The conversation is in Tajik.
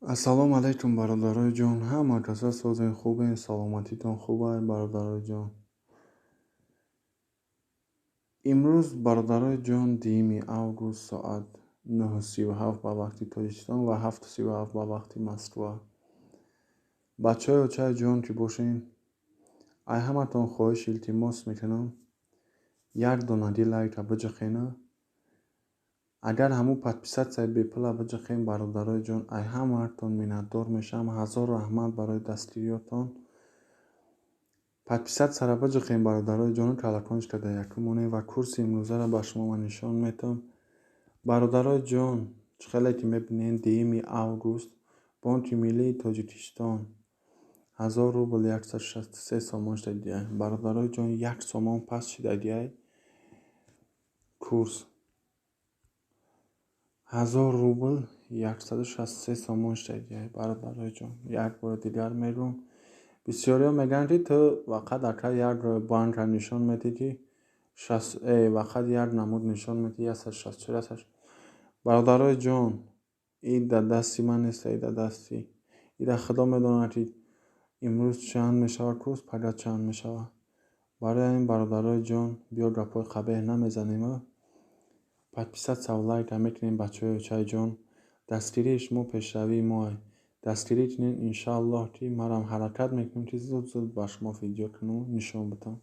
Ассалому алайкум, бародарои ҷон. Ҳама каса созен, хубен, саломатитон хубай, бародарои ҷон. Имрӯз, бародарои ҷон, 2 август, соат 9:37 ба вақти Тоҷикистон ва 7:37 ба вақти Москва. Бачаҳои очаи ҷон ки бошен, ай ҳаматон хоҳиш, илтимос мекунам, як донаги лайка биҷиқена. Агар ҳамун подписаться и бепула биҷиқем, бародарои ҷон, ай ҳамаатон миннатдор мешавам. Ҳазор раҳмат барои дастгириётон. Подписаться ра биҷиқем, бародарои ҷону колокольчика дар якум монем ва курси имрӯзаро ба шумо ман нишон метавам. Бародарои ҷон, чӣ хеле ки мебинед, 2 август Бонки миллии Тоҷикистон 1000 рубл 163 сомон шудагиай. Бародарои ҷон, 1 сомон паст шудагиай курс. 1000 рубл 163 сомон шудагиай, бародарои ҷон. Як бори дигар мегӯм, бисёриҳо мегӯянд, ки ту фақат, ака, як банка нишон медиҳӣ, ки фақат як намуд нишон медиҳӣ, 164. Бародарои ҷон, ин дар дасти ман нест, ин дар дасти ира Худо медонад, ки имрӯз чанд мешавад курс, пагоҳ чанд мешавад. Барои ҳамин, бародарои ҷон, биё, гапҳои қабеҳ намезанем. Подписаться ва лайка мекунем, бачаҳои очаи ҷон. Дастгирии шумо пешравии моа. Дастгирӣ кунед, иншааллоҳ, ки манам ҳаракат мекунам, ки зуд зуд ба шумо видео кунаму нишон бидам.